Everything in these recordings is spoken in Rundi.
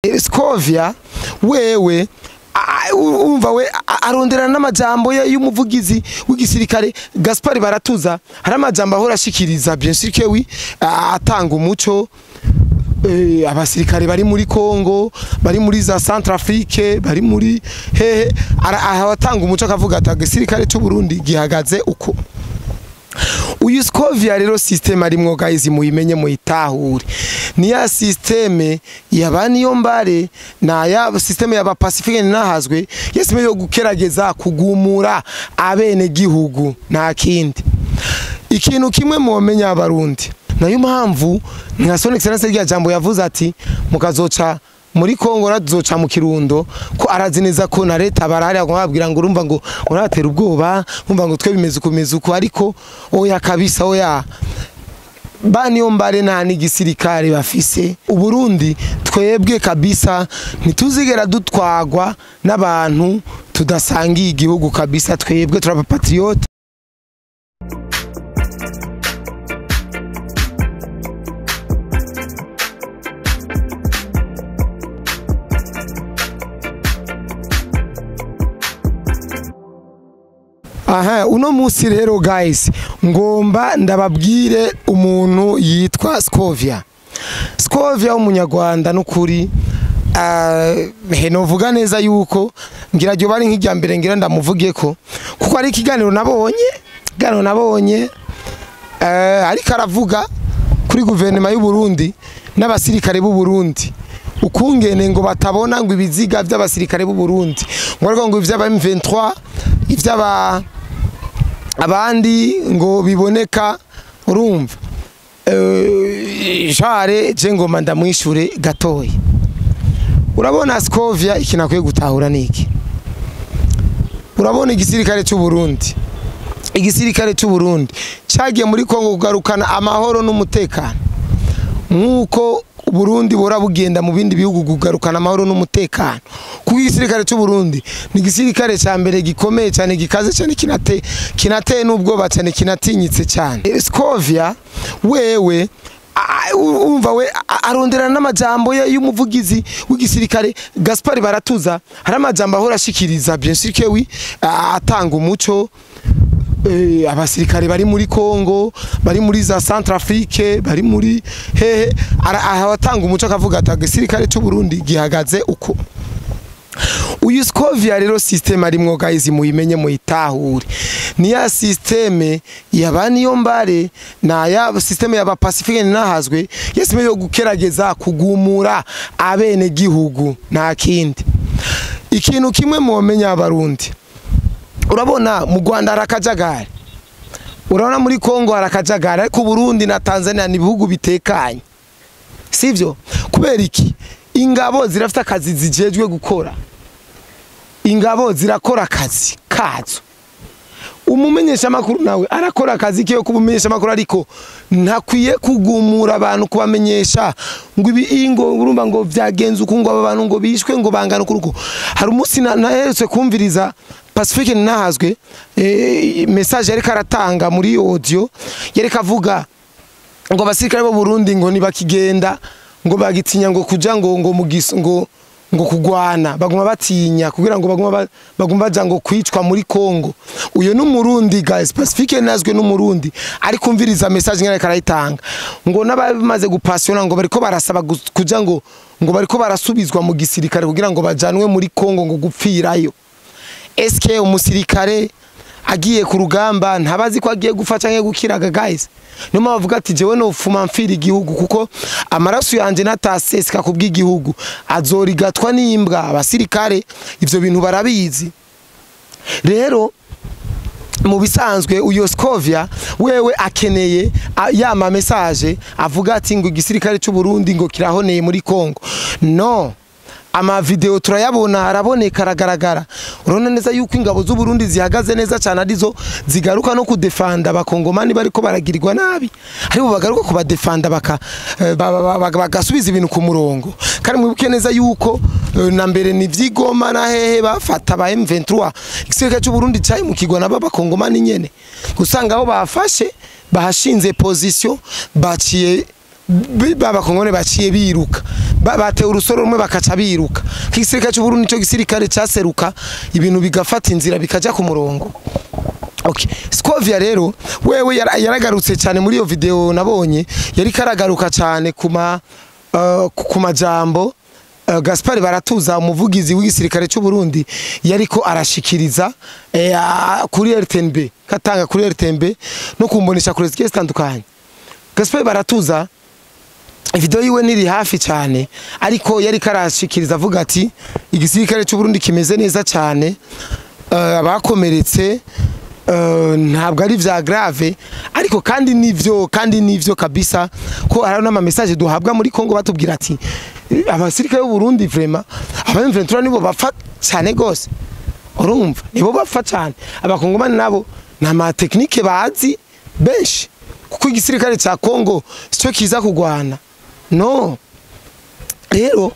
Scovia wewe umva we arondera n'amajambo ye y'umuvugizi w'igisirikare Gaspard Baratuza. Hari amajambo ahora ashikiriza, bien sûr que oui, atanga umuco. Abasirikare bari muri Congo, bari muri za Centrafrique, bari muri hehe, atanga umuco akavuga ati igisirikare cy'u Burundi gihagaze uko. Uyu Scovia rero system arimwo, guys, muyimenye muyitahure, ni ya system yaba niyo mbare na ya system yaba Pacifique nahazwe yesime yo gukerageza kugumura abene gihugu, nta kindi. Ikintu kimwe mwomenya abarundi, nayo mpamvu nka Son Excellence rya jambo yavuze ati mukazoca muri Kongo nazoca mu Kirundo, ko arazi neza ko na leta barahari agomba ngo urumva ngo uratera ubwoba, umva ngo twe bimeze uko uko, ariko oya kabisa, oya baniyo mbare nta n'igisirikare bafise. Uburundi twebwe kabisa ntituzigera dutwagwa n'abantu tudasangiye igihugu kabisa, twebwe turaba patriote. Aha uno musi rero, guys, ngomba ndababwire umuntu yitwa Scovia. Scovia w'umunyarwanda n'ukuri novuga neza yuko ngira ryo bari nk'ijya mbere ngira ndamuvuge ko kuko ari ikiganiro nabonye ariko aravuga kuri guverinoma y'u Burundi n'abasirikare b'u Burundi, ukungene ngo batabona ngo ibiziga by'abasirikare b'u Burundi, ngo ariko ngo ivy'aba M23 ivy'aba abandi ngo biboneka. Urumva jare je ngoma ndamwishure gatoyi. Urabona Scovia ikintu akwiye gutahura niki? Urabona igisirikare cy'u Burundi, igisirikare cy'u Burundi cyagiye muri Kongo kugarukana amahoro n'umutekano, nkuko Burundi bora bugenda mu bindi bihugu kugarukana amahoro n'umutekano. Kuko igisirikare cy'u Burundi ni igisirikare cya mbere gikomeye cyane, gikaze cyane, kinateye n'ubwoba cyane, kinatinyitse cyane. Scovia wewe umva we arondera n'amajambo ye y'umuvugizi w'igisirikare Gaspard Baratuza. Hari amajambo ahora ashikiriza, bien sûr que oui, atanga umuco. Abasirikare bari muri Congo, bari muri za Centrafrique, bari muri hehe, atanga umuco akavuga ati igisirikare cy'u Burundi gihagaze uko. Uyu Scovia rero system arimwo, guys, muyimenye muyitahure, ni ya system yaba niyo mbare na ya system yaba Pacifique nahazwe yesime yo gukerageza kugumura abene gihugu, nta kindi. Ikintu kimwe mwomenya abarundi, urabona mu Rwanda harakajagari, urabona muri Kongo harakajagari, ariko Burundi na Tanzania ni ibihugu bitekanye, sivyo? Kubera iki? Ingabo zirafite akazi zijejwe gukora, ingabo zirakora akazi kazo. Umumenyesha makuru nawe arakora akazi kiyo kubumenyesha makuru, ariko ntakwiye kugumura abantu kubamenyesha ngo ibi ingo urumva ngo vyagenze uko, ngo abantu ngo bishwe ngo bangana uko. Hari umunsi naherutse kumviriza Pacifique nahazwe message yariko aratanga muri audio, yariko avuga ngo abasirikare bo Burundi ngo nibakigenda ngo bagitinya ngo kuja ngo ngo mugiso ngo ngo kugwana, baguma batinya kugira ngo baguma baja ngo kwicwa muri Kongo. Uyo n'umurundi, guys, Pacifique nazwe n'umurundi ari kumviriza message ngene karayitanga, ngo n'abamaze gupasiona ngo bariko barasaba kuja ngo ngo bariko barasubizwa mu gisirikare kugira ngo bajanwe muri Kongo ngo gupfirayo. Eske umusirikare agiye ku rugamba ntabazi ko agiye gufa canke gukiraga, guys? Niyo mpamvu avuga ati jewe no fuma mfira igihugu, kuko amaraso yanje nataseseka kubw'igihugu azorigatwa n'imbwa. Abasirikare ivyo bintu barabizi. Rero mu bisanzwe uyo Scovia wewe akeneye ya ma message avuga ati ngo igisirikare cy'u Burundi ngo kirahoneye muri Kongo. No, ama video turayabona, araboneka, aragaragara. Urabona neza yuko ingabo z'u Burundi zihagaze neza cyane, arizo zigaruka no kudefanda abakongomani bariko baragirirwa nabi, aribo bagaruka kubadefanda bagasubiza ibintu ku murongo. Kandi mwibuke neza yuko na mbere ni vyigoma na hehe bafata ba M23, igisirikare cy'u Burundi cyayi mu kigwa nabo abakongomani nyene, usanga aho bafashe bahashinze position baciye B'abakongomani baciye biruka, batewe urusoro rumwe bakaca biruka. Igisirikare cy'u Burundi nico gisirikare caseruka ibintu bigafata inzira, bikaja ku murongo. Okay. Scovia rero wewe yaragarutse cyane muri iyo video nabonye, yari karagaruka cyane ku majambo Gaspard Baratuza, umuvugizi w'igisirikare cy'u Burundi, yariko arashikiriza kuri RTNB, katanga kuri RTNB no kumbonesha kure zigiye zitandukanye. Gaspard Baratuza video yiwe niri hafi cyane, ariko yari karashikiriza avuga ati igisirikare cy'u Burundi kimeze neza cyane, abakomeretse ntabwo ari vya grave, ariko kandi nivyo kabisa, ko hari n'ama message duhabwa muri Kongo batubwira ati abasirikare b'u Burundi vraiment, aba M23 nibo bapfa cyane gose. Urumva, nibo bapfa cyane. Abakongomani nabo nta ma technique bazi benshi, kuko igisirikare ca Kongo sico kiza kugwana. No rero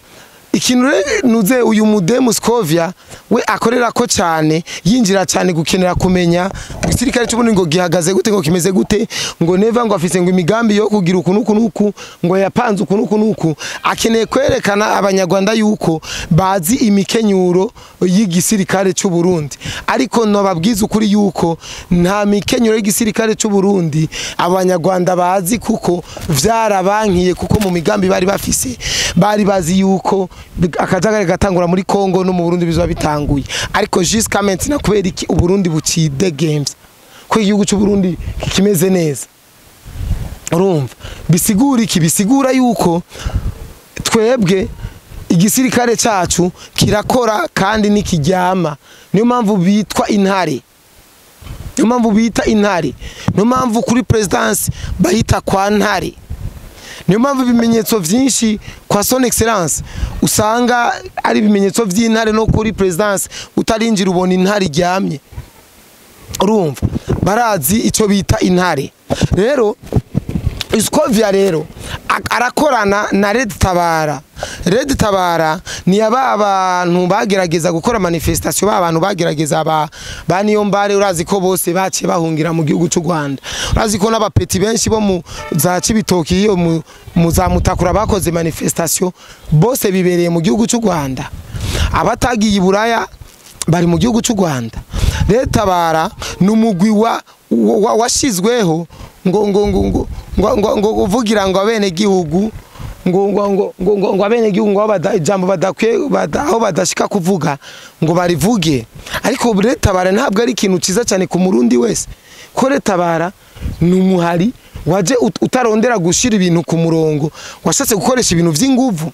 ikintu nuze uyu mudemu Scovia we akorera ko cyane, yinjira cyane gukenera kumenya igisirikare cy'Uburundi ngo gihagaze gute, ngo kimeze gute, ngo Neva ngo afise ngo imigambi yo kugira uku nuku nuku, ngo yapanze uku nuku nuku. Akeneye kwerekana abanyarwanda yuko bazi imikenyuro y'igisirikare cy'u Burundi, ariko no babwiza ukuri yuko nta mikenyuro y'igisirikare cy'u Burundi abanyarwanda bazi, kuko vyarabankiye, kuko mu migambi bari bafise bari bazi yuko akajagari gatangura muri Kongo no mu Burundi bizoba bitanguye. Ariko jusqu'à maintenant, kubera iki Uburundi bucidegemvya, ko igihugu cy'u Burundi kimeze neza? Urumva bisigura iki? Bisigura yuko twebwe igisirikare cyacu kirakora kandi nikiryama. Niyo mpamvu bitwa intare, niyo mpamvu bita intare, niyo mpamvu kuri présidence bahita kwa Ntare, niyo mpamvu ibimenyetso byinshi kwa Son Excellence usanga ari ibimenyetso by'intare. No kuri présidence utarinjira ubona intare iryamye. Urumva barazi icyo bita intare. Rero Scovia rero arakorana na Red Tabara. Red Tabara ni aba bantu bagerageza gukora manifestation, ba bantu bagerageza ba Niyombare. Urazi ko bose baciye bahungira mu gihugu cy'u Rwanda. Urazi ko n'abapeti benshi bo mu za Cibitoki, iyo mu za Mutakura, bakoze manifestation, bose bibereye mu gihugu cy'u Rwanda. Abatagiye i Buraya bari mu gihugu cy'u Rwanda. Red Tabara ni umugwi washizweho ngo uvugira ngo abene gihugu ngo abene gihugu ngo ijambo badakwiye aho badashika kuvuga ngo barivuge. Ariko Red Tabara ntabwo ari ikintu ciza cyane ku murundi wese, ko Red Tabara ni umuhari waje utarondera gushira ibintu ku murongo, washatse gukoresha ibintu vy'inguvu.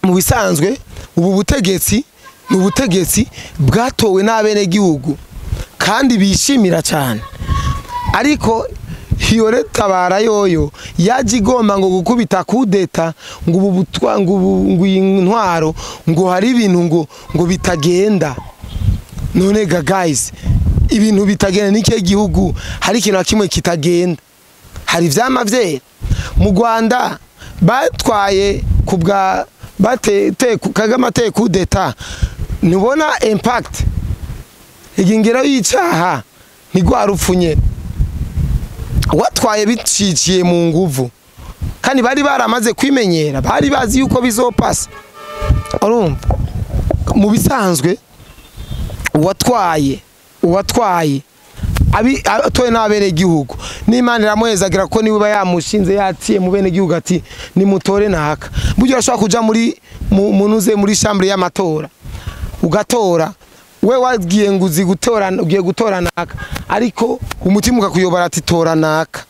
Mu bisanzwe ubu butegetsi ni ubutegetsi bwatowe n'abene gihugu kandi bishimira cyane, ariko iyo Tabara yoyo yaje igomba ngo gukubita kudeta, ngo ubu butwa, ngo ubu, ngo iyi ntwaro, ngo hari ibintu ngo bitagenda. None ga guys, ibintu bitagenda ni ikihe gihugu hari ikintu na kimwe kitagenda? Hari ivyama vyera mu Rwanda batwaye ku bwa bate te Kagame ateye kudeta, ntubona impact igingero y'icaha ni rwa rupfu nyene watwaye biciciye mu nguvu, kandi bari baramaze kwimenyera, bari bazi yuko bizopasa. Urumva mu bisanzwe uwatwaye abi atoye n'abene gihugu n'Imana iramuhezagira, ko niba yamushinze yaciye mu bene gihugu ati nimutore naka. Buryo urashobora kuja muri munuze muri chambre y'amatora ugatora, we wagiye ngo uzi gutora, ugiye gutora naka, ariko umutima ukakuyobora ati tora naka,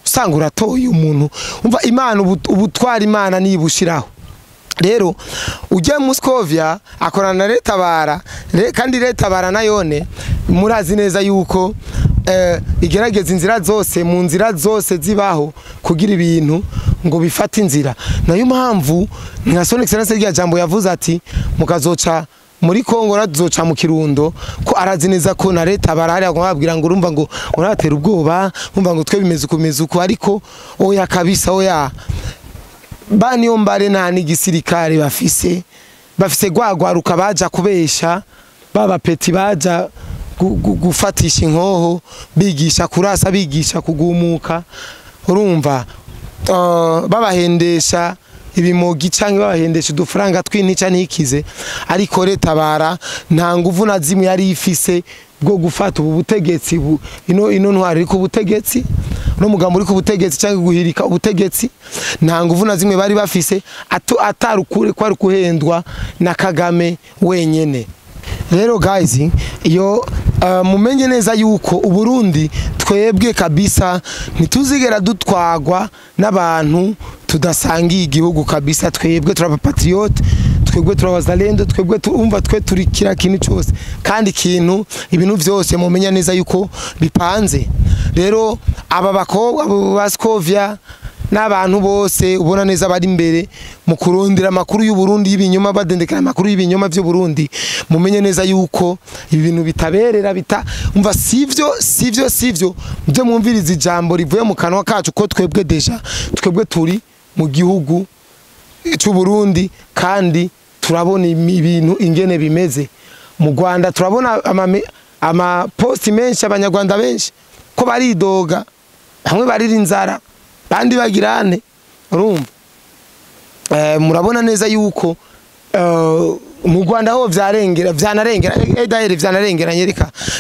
usanga uratoye umuntu. Umva, Imana ubutwara, Imana nibushiraho. Rero ujya Muscovia akorana na Retabara, kandi Retabara nayone murazi neza yuko igerageza inzira zose, mu nzira zose zibaho, kugira ibintu ngo bifate inzira. Nayo mpamvu nka Son Excellence rya jambo yavuze ati mukazoca muri Kongo nazoca mu Kirundo, ko arazi neza ko na leta barahari babwira ngo urumva ngo uratera ubwoba, umva ngo twe bimeze uko bimeze uko, ariko oya kabisa, oya. Ba Niyombare nta n'igisirikare bafise, bafise gwagwaruka baja kubesha, baba peti baja gufatisha inkoho, bigisha kurasa, bigisha kugumuka. Urumva Babahendesha ibimogi canke babahendesha udufaranga tw'intica ntikize, ariko RED-Tabara nta nguvu na zimwe yari ifise bwo gufata ubu butegetsi, ino ntwari iri ku butegetsi, no mugambo uri ku butegetsi, cyangwa guhirika ubutegetsi. Nta nguvu na zimwe bari bafise atarukure kwari kuhendwa na Kagame wenyene. Rero guys, iyo mumenye neza yuko Uburundi twebwe kabisa ntituzigera dutwagwa n'abantu tudasangiye igihugu kabisa. Twebwe turaba patriote, twebwe turabazalendo, twebwe umva twe turi kira kintu cyose, kandi ikintu ibintu byose mumenya neza yuko bipanze. Rero aba bakobwa, abo ba Scovia n'abantu bose ubona neza bari imbere mu kurondera amakuru y'u Burundi y'ibinyoma, badendekana amakuru y'ibinyoma by'u Burundi, mumenye neza yuko ibi bintu bitaberera bita umva sivyo, sivyo, sivyo. Byo mwumviriza ijambo rivuye mu kanwa kacu, ko twebwe déjà twebwe turi mu gihugu cy'u Burundi, kandi turabona ibintu ingene bimeze mu Rwanda. Turabona amaposti menshi, abanyarwanda benshi ko baridoga, bamwe barira inzara, bandi bagirane. Urumva, murabona neza yuko mu Rwanda ho vyarengera, vyanarengera, d'ailleurs vyanarengeranye.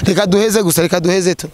Reka duheze gusa, reka duheze tu.